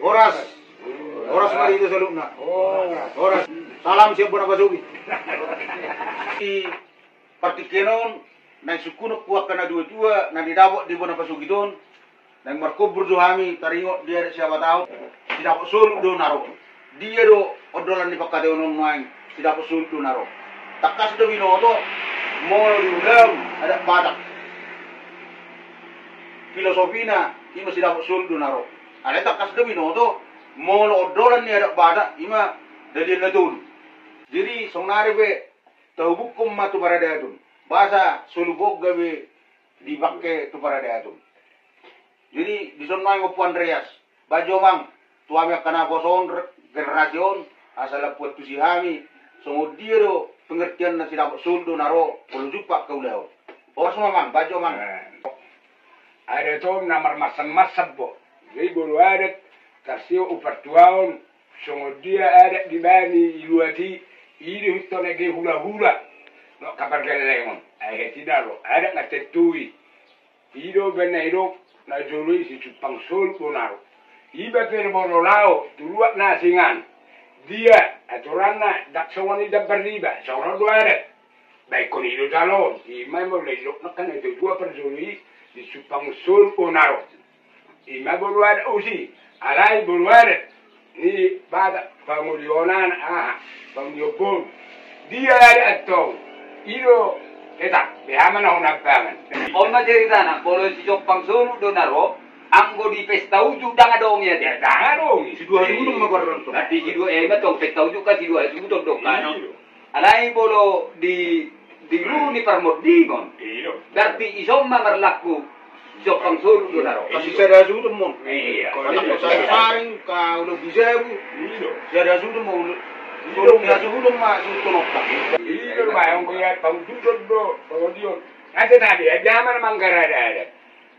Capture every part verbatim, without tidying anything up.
Horas. Horas ma di hita saluhutna. Horas. Salam sian bona pasogit. Di partingkian on, naeng sungkunonku angka na tua-tua na nidapot di bona pasogit on. Naeng markombur do hami taringot di adat Siabatahon. Sidapot solut do na ro. Dia do ondolan ni pangkataion on nuaeng, sidapot solut do na ro. Tangkas do binoto molo di ulaon adat Batak, filosofina ima sidapot solut do na ro. Alai tangkas do binoto molo ondolan ni adat Batak ima dalihan na tolu. Jadi sonari pe tahubukkon ma tu paradaton, boasa solup on gabe dipake tu paradaton. Jadi dison ma, Ompu Andreas, bahen jo amang tu hami angka naposo on, re-, generasi on, asa lampu antusi hami songon dia do pengertianna sidapot solut do na ro molo jumpa angka ulaon. Horas ma amang, bahen jo amang. Adat on na marmasan-masan bo. Jadi molo adat tarsio umpar tu aon, songon dia adat di bani i luat i, i do hita na gabe hula-hula. Nokka pargellengon ai heti na ro adat na tentu i. I do baen na idok na jolo i si sumpang solut do na ro. Iba pe molo lao tu luat na asing an, dia aturanna ndang songon i ndang parriba, songon on do adat. Baen hon i do jalo on, ima molo idok nangkin na dua parjolo i, di sumpang solut do na ro. Ima molo adat usi, alai molo adat ni Batak pangoli on anak, aha, pangoli on boru. Dia adat antong, i do, eta, beha ma na hona pangan. On ma ceritana, molo si sumpang solut do na ro, anggo di pesta ujuk ndang adong i ate. Ndang adong i. Sidua hasuhuton ma goarna antong. Berarti sidua, eh, ima tong pesta ujuk kan sidua hasuhuton do kan. Alai molo di, di ngolu ni parmondingon, berarti ison ma marlaku si sumpang solut do na ro. Kasi sada hasuhuton mon. Iya. Anak saring-saring, ka ulo bijabu. Sada hasuhuton ma ulo. Tolu ni hasuhuton ma suhuton opat. Iya, ma, anggo ia pangudut do, pangudut. Ate tadi, ya, jaman manggarada-ada.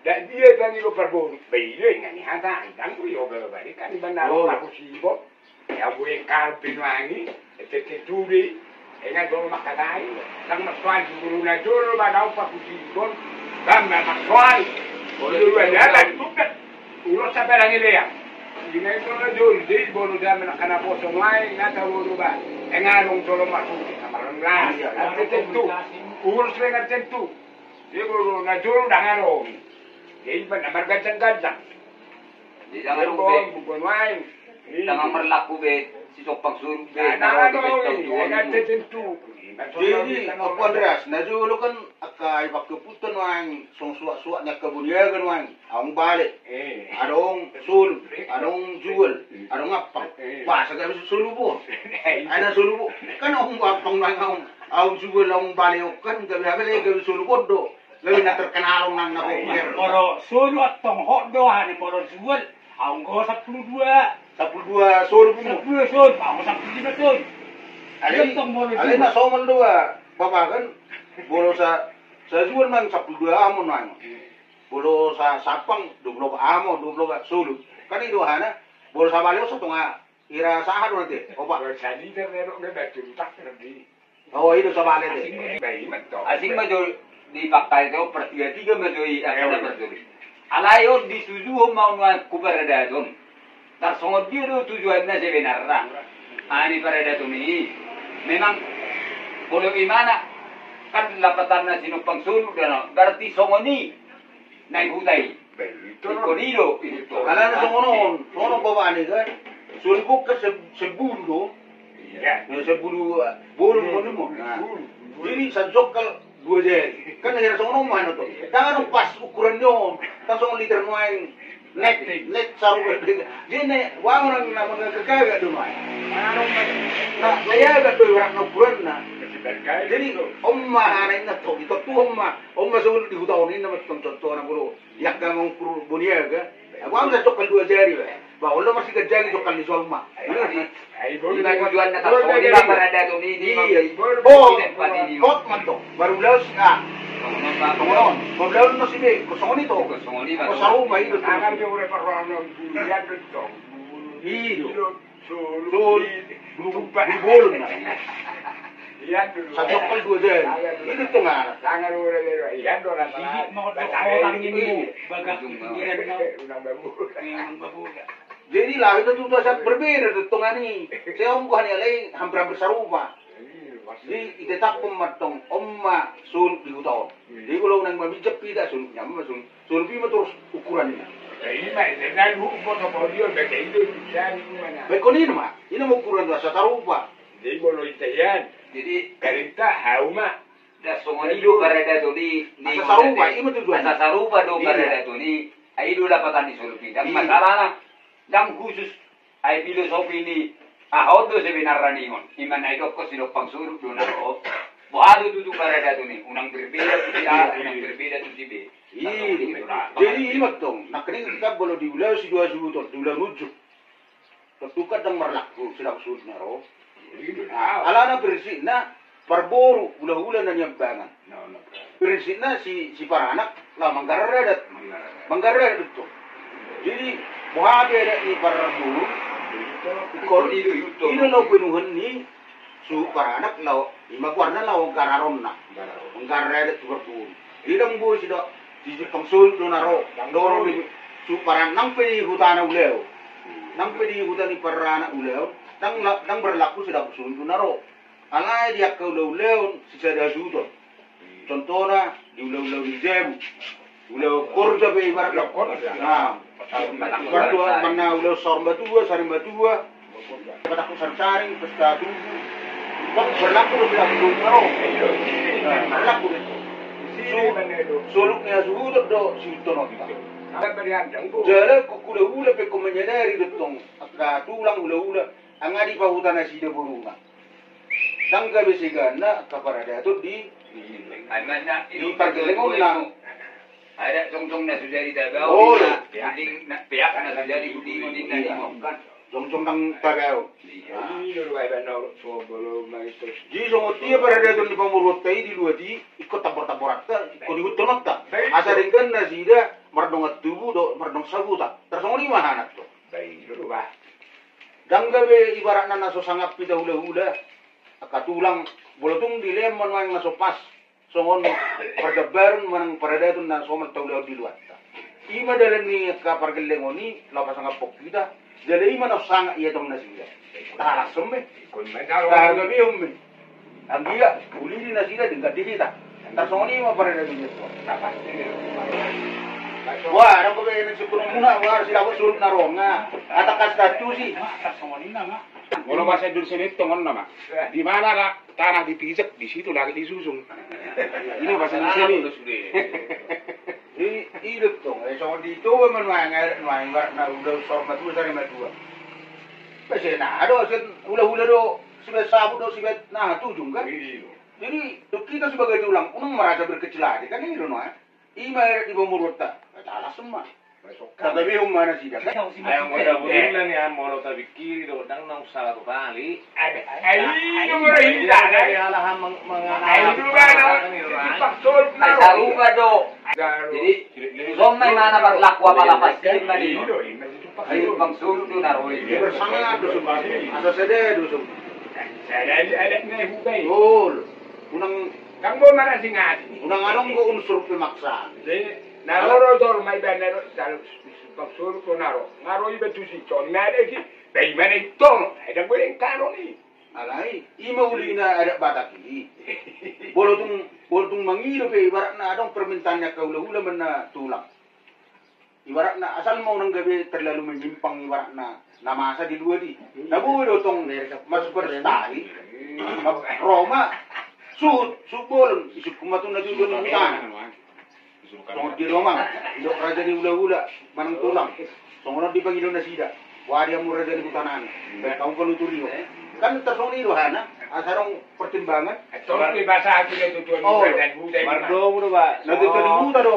Dak dia tadi lo parboru. Ba, iya, ingani hata, andang ko, yo, ba, ba, ba, kan, di bandar, oh, aku sibuk. Ia boi karbin wangi, ete tuli, inga jolo makatai, sang masoal di guru na jolo, ba dau pakusi bon, bamba masoal. Jolo ada, ada, tukat. Ulos sampe lang ileang. Ina itu na jolo, jadi bolo jam na kana bosong lai, na ta bolo ba. Enga dong jolo masuk, sama lang lai. Ete tentu. Ulos lenga tentu. Jadi bolo na jolo dang aro. Jadi ba na margancang-gancang. Jadi jangan lupa. Bukan main. Jangan marlaku be si sumpang solut be. Nah, nah, nah, tentu. Jadi, Ompu Andreas, na jolo kan angka i pangkeputan nuaeng, songon suak-suak ni angka Boniaga nuaeng, adong bale, adong solut, adong jual, adong ampang. Masa gabe solup on? Ai na solup on. Kan adong ampang nuaeng, adong, adong jual, adong bale on kan gabe, gabe solup on do. Gabe na terkenal on nang na populer. Molo solup antong hot do, aha ni molo jual, adong do sampulu dua. Sampulu dua solup. Sampulu dua solup, adong sampulu lima solup. Alai na somal do ba, Bapak kan, molo sa, sa jual nang sampulu dua amon nang. Molo sa, sampang dua pulu opat amon, dua pulu opat solup. Kan i do hana, molo sa bale on satonga, ira saha do nanti, opat. Molo sa liter na dok na batu tak terdi. Oh, i do sabale de. Asing ma jo di pangkataion, partiga-tiga ma jo i, angka na parjolo i. Alai on ditujuhon ma on nuaeng tu paradaton. Tarsongon dia do tujuanna sebenarna? Aha ni paradaton i? Memang molo imana kan lapatanna si sumpang solut do na, berarti songon i na di huta i. Ingkon i do. Alana songon on, songon on bapakna kan. Solup on kan se-, sebulu do. Iya. Ya, sebulu, eh, bolon, bolon mo. Nah. Jadi sajokkal dua jari. Kan na hira songon on ma na to. Tangan pas ukuran ni on. Kan songon liter nuaeng. Net, net saru. Jadi ne, wangun na manggaga do nuaeng. Nah, saya agak do ibaratna ukuranna. Jadi on ma anak inna to, di tontu on ma. On ma songon di huta on inna ma tontu-tontu anak bro. Ia angka mangukur Boniaga. Aku ambil cokal dua jari, ba. Ba, olo masih ganjang cokal di solma. Ima tujuanna tarsongon i ma paradaton i. Iya. Oh, hot ma to. Baru laos, ah. Songon on. Baru laos masih be, kosongon i to. Kosongon i ma. Kosaruma i do. Tangan dia udah parrono. Iya do. Solup, solup, bolon na. Iya, dulu. Sajokkal dua jari. Itu tengah. Tangan udah, iya, dua. Sigi mau dok orang ini. Bagak pinggiran kau. Unang babu. Unang babu. Jadi laho do tutu asa berbeda do tongan i. Seongko hanya lain hampir-hampir sarupa. Jadi itetaphon ma tong on ma solup di huta on. Jadi kalau unang maminjam pita solupna ma solup, solup i ma torus ukuranna. Ima na luhut ma tong on dia baca itu. Baik kon ini ma, ini ma ukuran do asa sarupa. Jadi bolo ita ian. Jadi perintah hau ma. Asa sarupa, ima tujuan. Asa sarupa do paradaton i. Ai do lapatan ni solup i. Dang masalah na. Dang khusus. Ai filosofi ni aha on do sebenarna ningon. Ima na idokkon sidompang solup do na ro. Boha do tutu paradaton i. Unang berbeda tu si A, unang berbeda tu si B. Jadi ima tong. Nangkining kita bolo di ulaon si dua suhut on, di ulaon unjuk. Tontu kan dang marlaku sidang solup na ro. Alana prinsipna parboru hulahula na niambangan. Prinsipna si, si paranak laho manggarar adat. Manggarar adat do tong. Jadi boha pe adat ni parboru. Ingkon i do na upenuhon ni suhut paranak laho, ima goarna laho gararonna. Manggarar adat tu parboru. Jadi dang boi sidok, sidompang solup do na ro. Dang do ro di suhut paranak nang pe di hutana ulaon. Nang pe di huta ni paranak ulaon. Dang la, dang berlaku sidompang solup do na ro. Alai di angka ulaulaon sisada suhut on. Contohna di ulaulaon ni jabu. Ulaon korja pe ibarat. Ulaon korja. Nah, ibarat manna ulaon saur matua, sari matua. Patakku sarsari, pesta tugu. Kan berlaku do, berlaku do, ro. Berlaku do. Solup ni hasuhuton do sihuthononta. Jala ingkon hulahula pe ingkon menyadari do tong angka tulang hulahula, angka di pahuta nasida boruna. Dang gabe seganna angka paradaton di, di pargellengonna. Adat jongjong na so jadi tabaon, peak na so jadi hudingon. Jongjong dang tabaon. Jadi songon dia paradaton ni pamoruonta i di luat i, ingkon tambor-tamboranta, ingkon ihuthononta. Asa denggan nasida mardongan tubu dohot mardongan sahuta. Tarsongon i ma hana tong. Dang gabe ibaratna na so sangap hita hulahula, angka tulang, bolo tung dilean ma nuaeng na so pas songon parjambaron manang paradaton na somal taulahon di luatta. Ima dalan ni angka pargellengon i laho pasangaphon hita. Jala ima na sangap i tong nasida. Tahalashon ma i. Tahalashon ma i. Anggiat uli di nasida denggan di hita. Tarsongon i ma paradaton i. Wah, dang pe na sipunung muna, wah, sidapot solup na ro nga. Atangkas tantu si. Molo bahasa Indonesia ni tong on nama. Di mana la, tanah dipijak, di situ langit disusun. Ini bahasa Indonesia ni. I, i do tong, eh, songon di Toba ma nuaeng, nuaeng ibaratna ulaon saur matua, sari matua. Pe sian aha do, sian hulahula do, sibahen saput do, sibahen na tujung kan. Jadi, untuk kita sebagai tulang, unang merasa berkecil hati kan, i do nuaeng. Ima adat ni pamoruonta. Tahalashon ma. Tatabehon ma nasida. Ai anggo na butulna ni an molo tapingkiri do, dang naung sala tu pali. Ai, ai, ai, ai, ai, ala ham meng-, mengana-, ai, sarupa do. Jadi, dison ma imana berlaku apa lapas, ima di. Ai, pang solup do na ro i. Bersama do sumpah. Asa sada do sumpah. Sada adat na hubai. Betul. Unang Kan bo marasing-asing. Unang adong do unsur pemaksaan. Jadi, na ro do jolma iba na ro, jalo, solup do na ro. Nga ro iba tusi, jolma ada si, ba ima na i tong. Ada boleh kanon i. Alai, ima ulina adat Batak i. Bolo tung, bolo tung mangido pe ibaratna adong permintaan ni angka hulahula manang tulang. Ibaratna asal ma unang gabe terlalu menyimpang ibaratna na masa di luat i. Na boi do tong masuperstali. Ro ma suhut, suhut bolon, isungkun ma tu na tujuan ni hutana. Songon dia do amang, didok raja ni hulahula manang tulang. Songon on dipangido nasida. Wah, dia mu raja ni hutanami. Baik, kamu perlu turio. Kan tarsongon i do hana, asa adong pertimbangan. Tong pe bahasa aku na tujuan ni huta i. Mardomu do, Pak. Na tujuan ni huta do.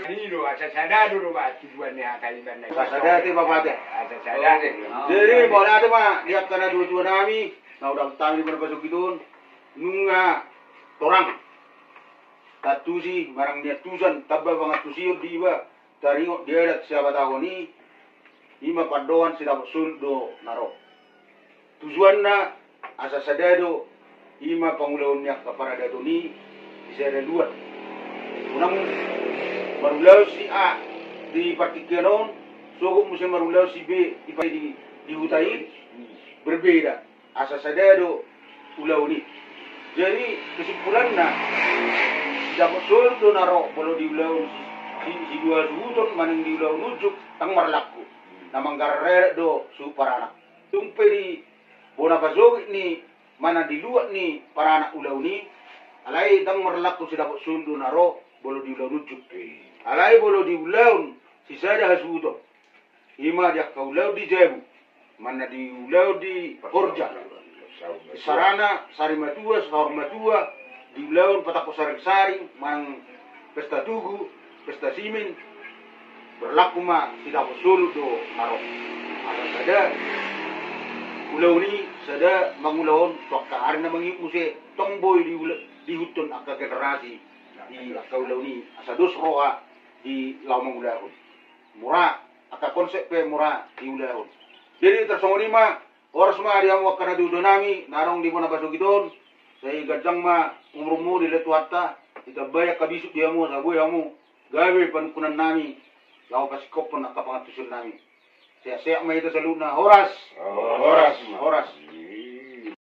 Ini do, asa sada do, do, Pak, tujuan ni hata iban na. Asa sada te, Bapak te. Asa sada. Jadi, mauliate ma di angka na tuatua nami, na udah kami di mana pasuk itu, nunga torang. Tantusi, marang niantusan, tamba pangantusion di iba. Taringot di adat sihabatahon i, ima pandohan sidapot solup do na ro. Tujuanna asa sada do, ima pangulaon ni angka paradaton i di sada luat. Unang marulaon si A di partingkian on, Sogot muse marulaon si B i pake di, di huta i, berbeda. Asa sada do ulaon i. Jadi kesimpulanna, si dapot solu do na ro molo di ulaon si, si, si dua suhuton manang di ulaon unjuk, ndang marlaku. Na manggarar do suhut paranak. Tung pe di bona pasogit ni manang di luat ni paranak ulaon i, alai ndang marlaku si dapot solu do na ro molo di ulaon unjuk. Alai molo di ulaon sisada hasuhuton, ima di angka ulaon di jabu manang di ulaon di horja, sarana sari matua, saur matua, di ulaon patangko saring-saring manang pesta tugu, pesta simin, berlaku ma si dapot solu do na ro. Asa sada ulaon i, sada mangulahon tu angka ari na mangihut muse, tong boi di ula-, diihuthon angka generasi di angka ulaon i, asa dos roha di laho mangulahon. Mura, angka konsep pe mura diulahon. Jadi tarsongon i ma, horas ma di hamu angka natuatua nami na adong di bona pasogit on. Sai ganjang ma umurmu dilehon Tuhanta, ditambai angka bisuk di hamu, asa boi hamu gabe panungkunan nami laho pasingkophon angka pangantusion nami. Sehat-sehat ma hita saluhutna. Horas. Horas. Horas.